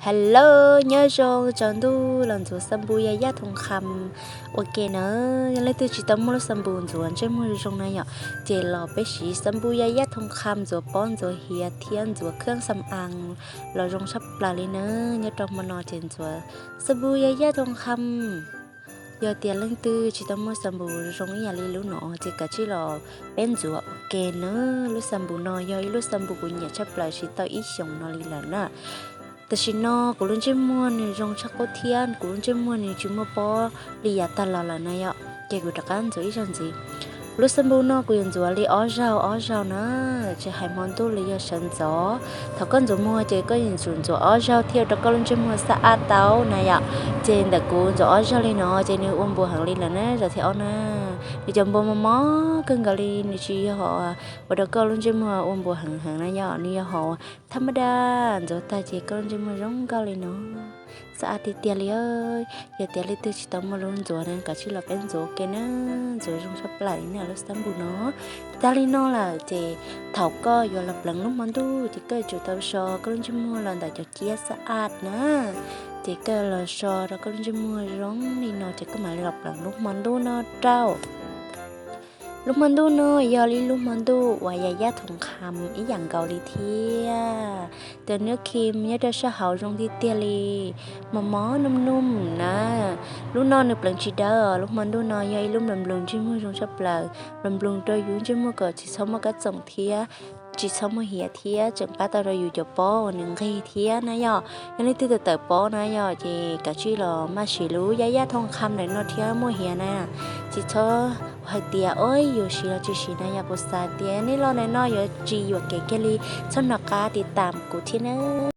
Hello, nyob zoo tsaus ntuj los ntxuav xab npum yaj yaj thoo kham ua ke na. Yog leej twg tsis tau muaj lub xab npum ntxuav ntsej muag zoo zoo na yom, ces los peb siv xab npum yaj yaj thoo kham ntxuav pob ntxuav hiav thiab ntxuav khab xam as los zoo tshaj plaws li na. Nyob rau hmo no ces ntxuav xab npum yaj yaj thoo kham. Yog tias leej twg tsis tau muaj xab npum zoo ib yam li lub no ces kav tsij los peb ntxuav ua ke na. Lub xab npum no yog ib lub xab npum kuv nyiam tshaj plaws siv tau ib xyoos no li lawm na. Tam sim no kuv lub ntsej muag nws zoo tshaj qub thiab kuv lub ntsej muag nws tsis muaj pob li yav tag los lawm na yom, ces kuv rov qab ntxuav ib zaug ntxiv. Kuv lub xab npum no kuv yuav ntxuav li ob zaug ob zaug na, tsis hais hmo ntuj los yog sawv ntxov. Thaum koj ntxuav muag ces koj yuav tsum ntxuav ob zaug thiaj rau koj lub ntsej muag xab ab tau na yom. Ces ntawm kuv ntxuav ob zaug li no ces nws ua npuas heev li lawm na, zaum thib ob na. Nws cov npuas mos mos kawg nkaus li, nws tsis yog ua rau koj lub ntsej muag ua npuas heev heev na yom, nws yog hauv thaj maj daj ntxuav tag ces koj lub ntsej muag zoo nkauj li no. Xab ab tiag tiag li. Yog tias leej twg tsis tau muaj lub ntxuav na kav tsij los peb ntxuav ua ke na, ntxuav zoo tshaj plaws li na lub xab npum no. Tag li no lawm ces thaum koj yuav los pleev lub hmo ntuj ces koj yuav tsum tau so koj lub ntsej muag los ntawm cov ciab xab ab na. Ces koj los so rau koj lub ntsej muag zoo li no ces koj mam li los pleev lub hmo ntuj no rau. Lub hmo ntuj no yog li lub hmo ntuj uas yaj yaj thoo kham ib yam nkaus li thiab. Cov nub khim nyob rau sab hauv zoo tiag tiag li, mos mos num num na. Lub no nws pleev tsis dawb, lub hmo ntuj no yog ib lub nploos nploos ntsej muag zoo tshaj plaws, nploos nploos rau yus ntsej muag kom tsis txhob muaj kab txoom thiab tsis txhob muaj hiav thiab tseem pab tau rau yus cov pob uas nws nqig thiab na yom. Yog leej twg tawm tawm pob na yom ces kav tsij los maj siv lub yaj yaj thoo kham ntawm no thiab muaj hiav na. Tsis txhob hais tias ua yus siv los tsis siv na yom, kuv xav tias nej los ntawm no yuav tsis yuam kev kiag li, txhob hnov qab tiv tam kuv thiab na.